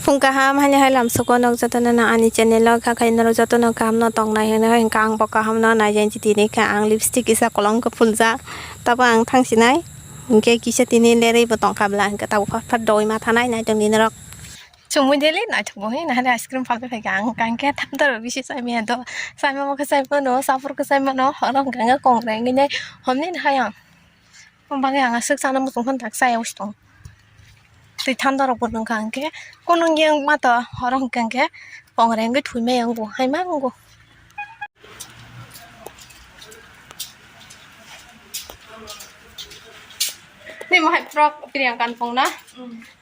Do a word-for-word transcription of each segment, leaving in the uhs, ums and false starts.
Phung kaham, haini hai lamsoko nok jotono no ani channel o kha khai norok jotono kaham no tongnai hwnwi hai hwnkha ang bo kaham no nai jani tini kha ang lipstick kisa kolom khe phuljak tabo ang thangsinai hwnkhe kisa tini lerwi bo tongkha bwla hwnkhe tabuk phat phat doi ma thanai nai tongdi norok. Chumui deli naithok bo hwnwi nahari ice cream phalwi phaikha ang hwnkha hwnkhe thamtaro bisi chai maya do chai mamo khe chai mano chapur khe chai mano oro hwnkha hwnkhe kongrai wngwi nai homni hai ang. Bagwi ang aswk chana muchung phano tak chaya usi tongo. Twi thanda rok bo nungkha hwnkhe kunung yang ma to oro hwnkha hwnkhe kongrai wngwi thwi maya wngo hai ma wngo. Nimo hai frog Priyanka ni phone na.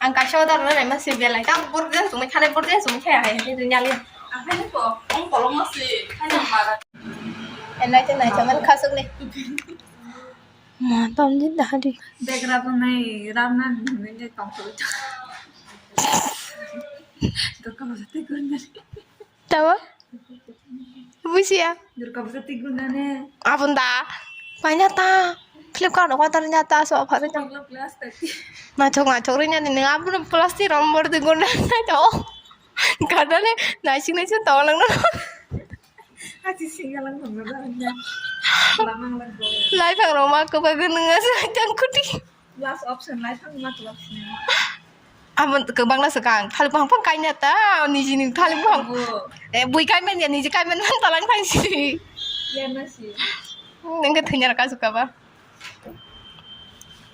Ang kaisa order rw naima se belai ta bor den sumui thane bor den sumui thaya hai hai nyali. Akhai ko ong kolom si hai mara. Enai te nai chaman khasuk ni. Ma, tamni dahari. Begra bo nai ramna nini tongthok. Durga puja tei gunda. Tawa? Busia. Durga puja tei gunda ne. Abon da. Paina ta. Flipkart o order nya ta so phari ta. Plastic. Naithok naithok ri nya ni nang abon plastic rom bor de gunda nai to. Kadale naising naising tong lang no. Achi singalang thangna dah nya. Lamang lang go. Lai phang roma ko ba gunung asa jang kuti. Last option lai phang ma klok sini. Amo kwbangna swkang thalik buphang phang kaina ta nijini thalik buphang. Oh. Eh bui kaimen ya niji kaimen man talang thang si. Ya na si. Nengke thanya ka suka ba.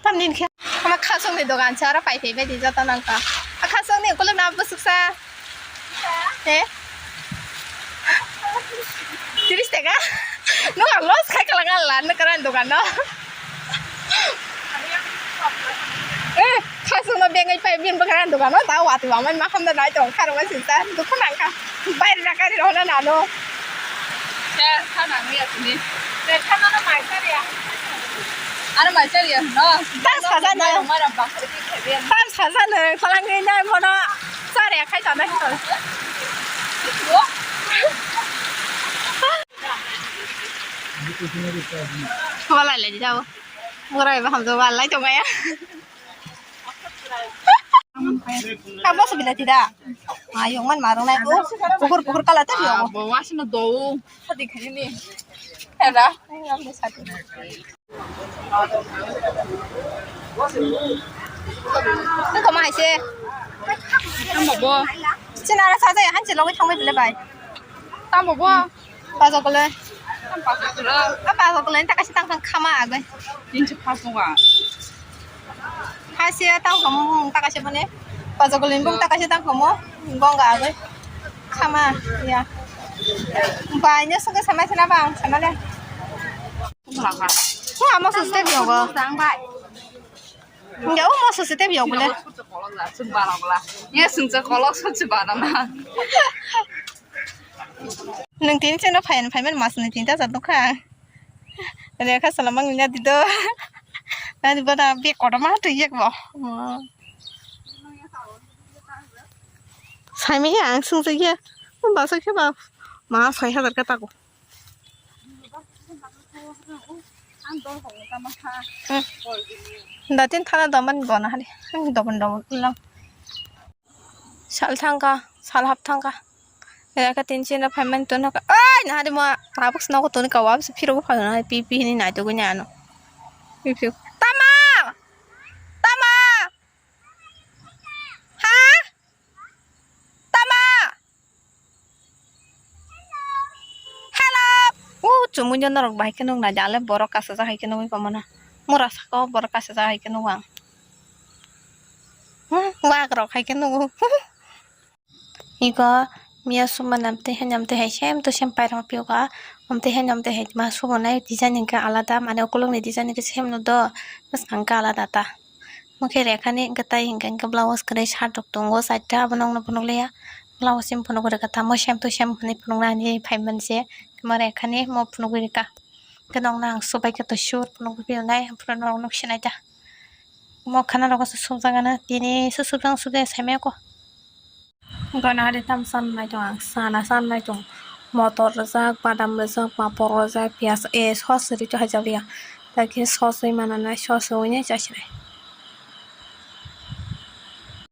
Tamni khe ama khasongni dogan se aro pai phai bai di joto nang ka. A khasongni ukuluk na bwswk sa. He? Tiris taka? Nung ang loss khai kalang ang lan nung karan dogan no. Eh, khasongno bengai pai bin bwkha dogan no ta wati ba man ma hamda nai tong kharo ma sinta dukhu nang kha. Baire na kari rohna nano. Te, kha nang ya sini. Te, kha nang mai sari ya. Ano mai sari ya, no. Tam saja no. Tam saja no. Palang ni nai mono. Sari ya khai ta nai. Wala le jao. Ngorai ba hamjo wala tong ya. Kamu sebelah tidak? Ayo man marung nai ko. Pukur pukur kala tadi yo. Bawa sini do. Tadi kali ni. Ada. Nung kama hai se. Tamo bo. Sinara saja ya hanse logi thangbai bile bai. Tamo bo. Paso kole. Tam paso kole. A paso kole ta kasi tang tang khama agoi. Tinso paso wa. Hasia tang khomo bung ta kasi bone. Paso kole bung ta kasi tang khomo. Gonga agoi. Khama ya. Bai nyo sungke sama sina bang sama le. Wah, mau susu teh biogo. Sang bai. Enggak, oh, mau susu teh biogo le. Ye sungse kolok sungse barana. Nung tin cheno phayan phayan mas ni tinta jat nukha. Rekha salamang nya dido. Nani bana be kotor ma tu yek bo. Saimi ya ang sungse ya. Basa khe ba ma soi hajar ka tako. Hmm. Datin thana doman gona hari. Hmm, dobon dobon ulang. Sal thangka, sal hap thangka. Eka tin chin ra phaimani tun haka. Ai, na hari mo tabuk snogo tuni kawa bisa phiro phayo na pi pi ni nai to gunya ano. Pi pi. Tama! Tama! Ha? Tama! Hello! O chumui no norok bai khe nung nai jale borok kasajak hai khe nugui komana. Mura saka o borok kasajak hai khe nugo ang. Hmm, wak rok hai khe nugo. Iko miya suma namtwi hai namtwi hai same to same pairang piyok a. Amtwi hai namtwi hai ma sumo nai design hwnkhe alada, mane ukulukni design hwnkhe same no do, bwskang khe alada ta. Mokhe rekhani hwnkhe tai hwnkhe hwnkhe blouse kwrwi shirt rok tongo chaita, abono ang phunukliya. Blouse chini phunugwi rwkha tamo same to same hwnwi phunuknani phaimanse. Mo rekhani mo phunugwi rwkha. Hwnkhe nokno ang subaikhe to sure phunugwi phiyoknai, aphuru norok nuk sinai ta. Mo khana rogo se subjagana tini se subjang subjai saimaya ko. Gana hari tam san nai tong ang, sana san nai tong. Motor rijak, badam rijak, papor rijak, piyaj, eh, sos ri to hai jak ya. Lagi sos wi mana nai, sos wi nai chasi nai.